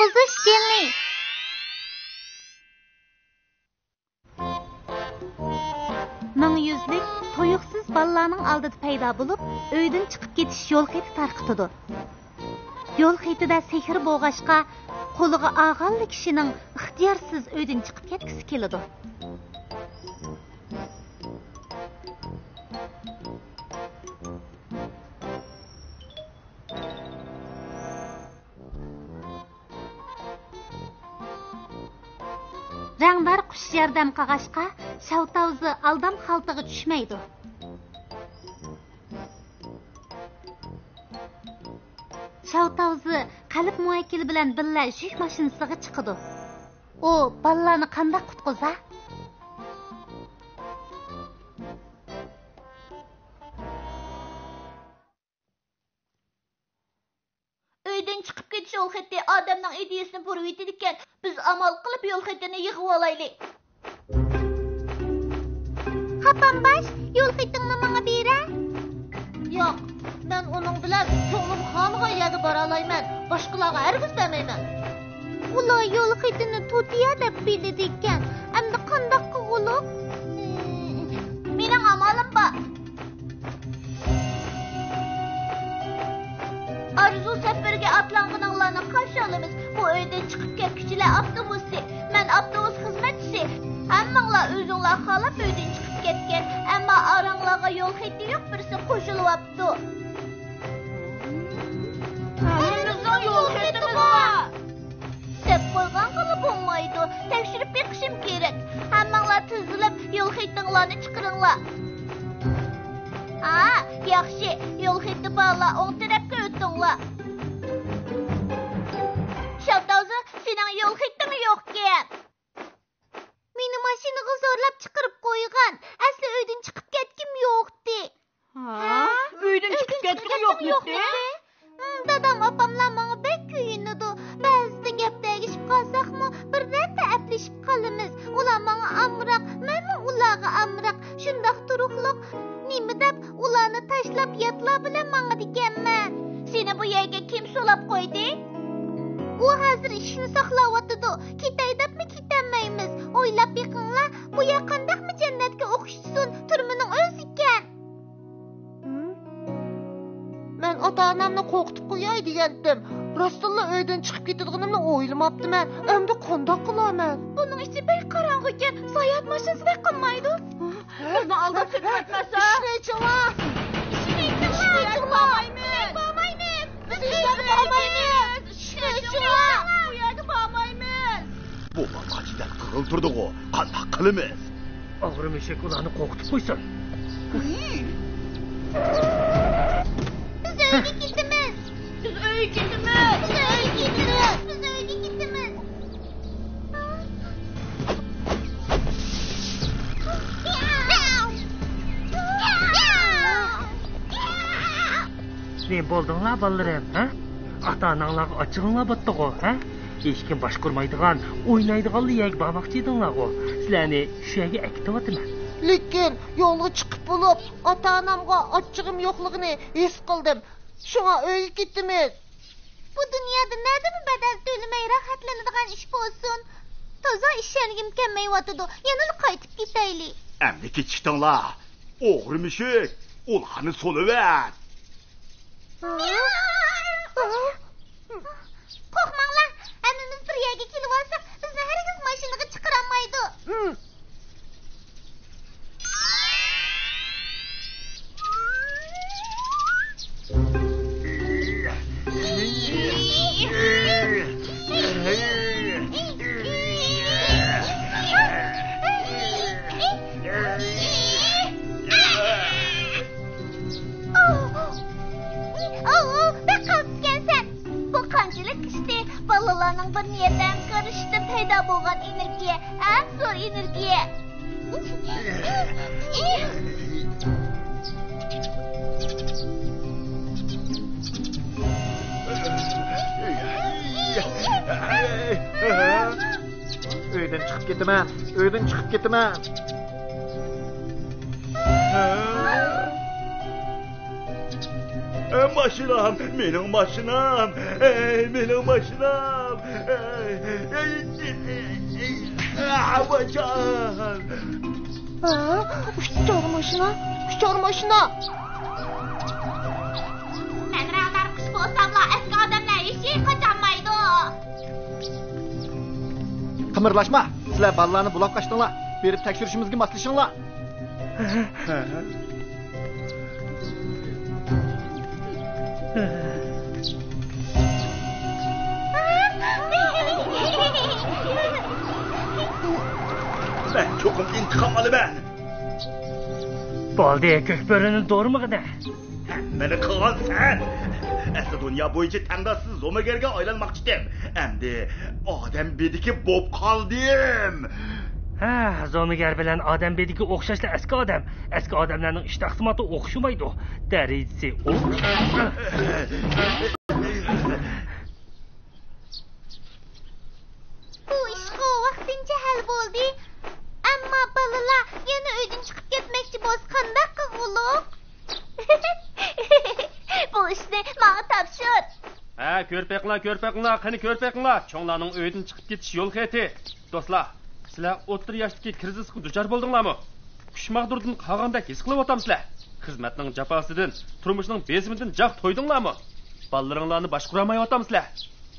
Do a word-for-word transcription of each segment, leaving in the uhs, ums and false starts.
ئوزۇش جېڭى. مىڭ يۈزلۈك تۇيۇقسىز بالىلارنىڭ ئالدىدا پەيدا بولۇپ، ئۆيدىن چىقىپ كېتىش يول خېتى تارقىتىدۇ. يول خېتىدە سېھىر بولغاچقا، قولىغا ئالغانلا كىشىنىڭ ئىختىيارسىز ئۆيدىن چىقىپ كەتكۈسى كېلىدۇ. رەڭدار قۇش ياردەم قىلغاچقا، شاۋتاۋزى ئالدام خالتىغا چۈشمەيدۇ. شاۋتاۋزى قەلب مۇۋەككىلى بىلەن بىللە يۈك ماشىنىسىغا چىقىدۇ. ئۇ بالىلارنى قانداق قۇتقۇزا؟ ئۆيدىن چىقىپ كېتىش يول خېتى ئادەمنىڭ ئىدىيىسىنى بۇرۇۋېتىدىكەن. بىز ئامال قىلىپ يول خېتىنى يىغىۋالايلى. قاپانباش، يول خېتىڭنى ماڭا بېرە. ياق، مەن ئۇنىڭ بىلەن كۆڭلۈم خالىغان يەرگە بارالايمەن. باشقىلارغا ھەرگىز بەرمەيمەن. ئۇلار يول خېتىنى تۇتىيا دەپ بىلىدىكەن. ئەمدى قانداق قىلغۇلۇق؟ مېنىڭ ئامالىم بار. ئارزۇ سەپىرىگە ئاتلانغىنىڭلارنى قارشى ئالىمىز. بۇ ئۆيدىن چىقىپ كەتكۈچىلەر ئاپتوبۇسى. مەن ئاپتوبۇس خىزمەتچىسى. ھەممىڭلار ئۆزۈڭلار خالاپ ئۆيدىن چىقىپ كەتكەن. ئەمما ئاراڭلارغا يول خېتى يوق بىرسى قوشۇلۇۋاپتۇ. ھەممىمىزنىڭ يول خېتىمىز بار. دەپ قويغانغىلا بولمايدۇ. تەكشۈرۈپ بېقىشىم كېرەك. ھەممىڭلار تىزىلىپ، يول خېتىڭلارنى چىقىرىڭلار. ھا، ياخشى. يول خېتى بارلار ئوڭ تەرەپكە ئۆتۈڭلار. شاۋتاۋزى، سېنىڭ يول خېتىڭ يوقكەن. مېنى ماشىنىغا زورلاپ چىقىرىپ قويغان. ئەسلى ئۆيدىن چىقىپ كەتكۈم يوقتى. ھە؟ ئۆيدىن چىقىپ كەتكىلى يوقمىدى؟ دادام، ئاپاملار ماڭا بەك كۆيۈنىدۇ. بەزىدە گەپ تەگىشىپ قالساقمۇ، بىردەمدە ئەپلىشىپ قالىمىز. ئۇلار ماڭا ئامراق، مەنمۇ ئۇلارغا ئامراق. شۇنداق تۇرۇقلۇق نېمە دەپ، ئۇلارنى تاشلاپ، ياتلار بىلەن ماڭىدىكەنمەن. سېنى بۇ يەرگە كىم سولاپ قويدى؟ ئۇ ھازىر ئىشىكنى ساقلاۋاتىدۇ. كېتەي دەپمۇ كېتەلمەيمىز. ئويلاپ بېقىڭلار، بۇ يەر قانداقمۇ جەننەتكە ئوخشىسۇن، تۈرمىنىڭ ئۆزىكەن. مەن ئاتا-ئانامنى قورقۇتۇپ قوياي دېگەنتىم. راستتىنلا ئۆيدىن چىقىپ كېتىدىغىنىمنى ئويلىماپتىمەن. ئەمدى قانداق قىلارمەن؟ بۇنىڭ ئىچى بەك قاراڭغۇكەن. ساياھەت ماشىنىسىدەك قىلمايدۇ. بىزنى ئالداپ سېتىۋەتمەسە. ئىشىكنى ئېچىڭلار! ئىشىكنى ئېچىڭلار! بارمايمىز! بارمايمىز! بىز ھېچ يەرگە بارمايمىز! ئىشىكنى ئېچىڭلار! بۇ يەرگە بارمايمىز! بۇ بالا جىدەت قىغىل تۇردىغۇ، قانداق قىلىمىز؟ ئوغرى مۈشۈك ئۇلارنى قورقۇتۇپ قويسۇن. بىز ئۆيگە كېتىمىز. بىز ئۆيگە كېتىمىز. بىز ئۆيگە كېتىمىز. بىز ئۆيگە كېتىمىز. نېمە بولدۇڭلار، بالىلىرىم، ھە؟ ئاتا-ئاناڭلارغا ئاچچىقىڭلار باتتىغۇ، ھە؟ ھېچكىم باشقۇرمايدىغان، ئوينايدىغانلا يەرگە بارماقچى ئىدىڭلارغۇ. سىلەرنى شۇ يەرگە ئەكېتىۋاتىمەن. لېكىن يولغا چىقىپ بولۇپ، ئاتا-ئانامغا ئاچچىقىم يوقلۇقىنى ھېس قىلدىم. شۇڭا ئۆيگە كېتىمىز. بۇ دۇنيادا نەدىمۇ بەدەل تۆلىمەي راھەتلىنىدىغان ئىش بولسۇن؟ تازا ئىشەنگۈم كەلمەيۋاتىدۇ. يەنىلا قايتىپ كېتەيلى. ئەمدى كېچىكتىڭلار. ئوغرى مۈشۈك، ئۇلارنى سولىۋەت. قورقماڭلار، ھەممىمىز بىر يەرگە كېلىۋالساق، بىزنى ھەرگىز ماشىنىغا چىقىرالمايدۇ. ئاۋۇ، بەك قالتىسكەنسەن. بۇ قانچىلىك ئىشتى. بالىلارنىڭ بىر نىيەتتە ھەمكارلىشىشتىن پەيدا بولغان ئېنېرگىيە، ئەڭ زور ئېنېرگىيە. ئۆيدىن چىقىپ كېتىمەن، ئۆيدىن چىقىپ كېتىمەن. ئە، ماشىنام، مېنىڭ ماشىنام. ئەي، مېنىڭ ماشىنام. ئەي، ئەي، ئەي، ئەي، ئە، ۋايجان. ھە؟ ئۇچار ماشىنا، ئۇچار ماشىنا. مەن رەڭدار قۇش بولساملا، ئەسكى ئادەملەر ھېچ قاچالمايدۇ. قىمىرلاشما، سىلەر بالىلارنى بۇلاپ قاچتىڭلار. بېرىپ تەكشۈرۈشىمىزگە ماسلىشىڭلار. مەن چوقۇم ئىنتىقام ئالىمەن. بولدى، كۆكبۆرىنى دورىمىغىنە. ھەممىنى قىلغان سەن. ئەسلى دۇنيا بويىچە تەڭداشسىز زومىگەرگە ئايلانماقچىدىم. ئەمدى ئادەم بېدىكى بوپ قالدىم. ھە، زومىگەر بىلەن ئادەم بېدىكى ئوخشاشلا ئەسكى ئادەم. ئەسكى ئادەملەرنىڭ ئىش تەقسىماتى ئوخشىمايدۇ. دەرىجىسى ئۇ. بۇ ئىشقۇ ۋاقتىنچە ھەل بولدى. ئەمما بالىلار يەنە ئۆيدىن چىقىپ كەتمەكچى بولسا قانداق قىلغۇلۇق؟ بۇ ئىشنى ماڭا تاپشۇر. ھە، كۆرۈپ بېقىڭلار، كۆرۈپ بېقىڭلار، قېنى كۆرۈپ بېقىڭلار. چوڭلارنىڭ ئۆيدىن چىقىپ كېتىش يول خېتى. دوستلار، سىلەر ئوتتۇرا ياشتىكى كىرىزىسقا دۇچار بولدۇڭلارمۇ؟ كۈچ ماغدۇردىن قالغاندەك ھېس قىلىۋاتامسىلەر؟ خىزمەتنىڭ جاپاسىدىن، تۇرمۇشنىڭ بېسىمىدىن جاق تويدۇڭلارمۇ؟ بالىلىرىڭلارنى باشقۇرالمايۋاتامسىلەر؟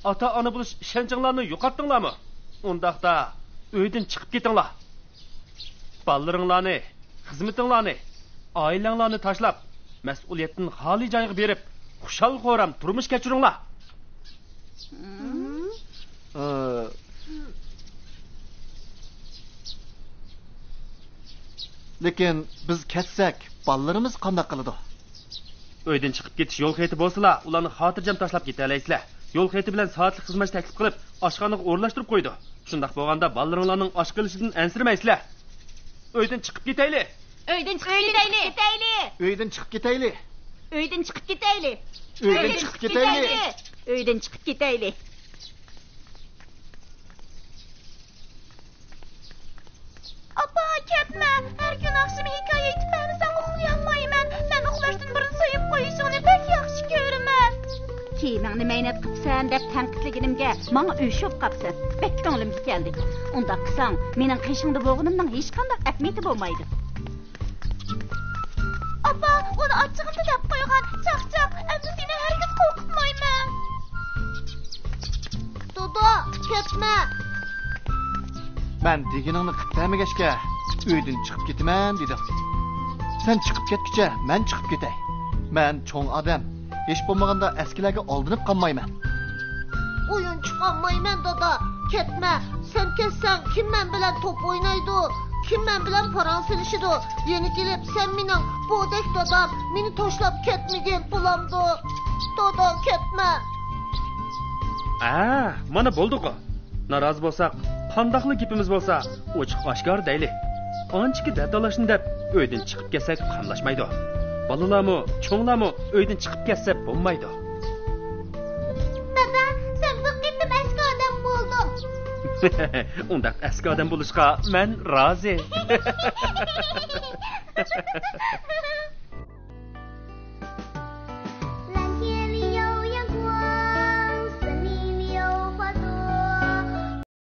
ئاتا-ئانا بولۇش ئىشەنچىڭلارنى يوقاتتىڭلارمۇ؟ ئۇنداقتا ئۆيدىن چىقىپ كېتىڭلار. بالىلىرىڭلارنى، خىزمىتىڭلارنى، ئائىلەڭلارنى تاشلاپ، مەسئۇلىيەتتىن خالىي جايغا بېرىپ، خۇشال-خۇرام تۇرمۇش كەچۈرۈڭلار. ئى، لېكىن بىز كەتسەك، بالىلىرىمىز قانداق قىلىدۇ؟ ئۆيدىن چىقىپ كېتىش يول خېتى بولسىلا، ئۇلارنى خاتىرجەم تاشلاپ كېتەلەيسىلەر. يول خېتى بىلەن سائەتلىك خىزمەت تەكلىپ قىلىپ، ئاشخانىغا ئورۇنلاشتۇرۇپ قويىدۇ. شۇنداق بولغاندا بالىلىرىڭلارنىڭ ئاچ قېلىشىدىن ئەنسىرىمەيسىلەر. ئۆيدىن چىقىپ كېتەيلى. ئۆيدىن چىقىپ كېتەيلى. ئۆيدىن چىقىپ كېتەيلى. ئۆيدىن چىقىپ كېتەيلى. ئۆيدىن چىقىپ كېتەيلى. ئۆيدىن چىقىپ كېتەيلى. ئاپا، كەتمە! ھەر كۈنى ئاخشىمى ھېكايە ئېيتىپ بەرمىسەڭ ئۇخلىيالمايمەن. مەن ئۇخلاشتىن بۇرۇن سويۇپ قويۇشۇڭنى بەك ياخشى كۆرىمەن. كىيىمىڭنى مەينەت قىپسەن دەپ تەنقىدلىگىنىمگە ماڭا ئۆچ بولۇپ قاپسەن. بەك كۆڭلۈمگە كەلدى. ئۇنداق قىلساڭ، مېنىڭ قېشىڭدا بولغىنىمنىڭ ھېچقانداق ئەھمىيىتى بولمايدۇ. ئاپا، ئۇنى ئاچچىقىمدا دەپ قويغان. چاقچاق، ئەمدى سېنى ھەرگىز قورقۇتمايمەن. دادا، كەتمە. مەن دېگىنىڭنى قىلىپ بەرمىگەچكە، ئۆيدىن چىقىپ كېتىمەن دېدىڭ. سەن چىقىپ كەتكۈچە مەن چىقىپ كېتەي. مەن چوڭ ئادەم. ھېچ بولمىغاندا ئەسكىلەرگە ئالدىنىپ قالمايمەن. ئويۇنچۇق ئالمايمەن، دادا. كەتمە. سەن كەتسەڭ، كىم مەن بىلەن توپ ئوينايدۇ؟ كىم مەن بىلەن پاراڭ سېلىشىدۇ؟ يەنە كېلىپ، سەن مېنىڭ بودەك دادام، مېنى تاشلاپ كەتمىگىن، بولامدۇ؟ دادا، كەتمە. ھە، مانا بولدىغۇ. نارازى بولساق، قانداقلا گېپىمىز بولسا، ئوچۇق-ئاشكارا دەيلى. ئانچىكى دەتالاشنى دەپ، ئۆيدىن چىقىپ كەتسەك قاملاشمايدۇ. بالىلارمۇ، چوڭلارمۇ ئۆيدىن چىقىپ كەتسە بولمايدۇ. دادا، سەن بۇ قېتىم ئەسكى ئادەم بولدۇڭ. ئۇنداق ئەسكى ئادەم بولۇشقا مەن رازى.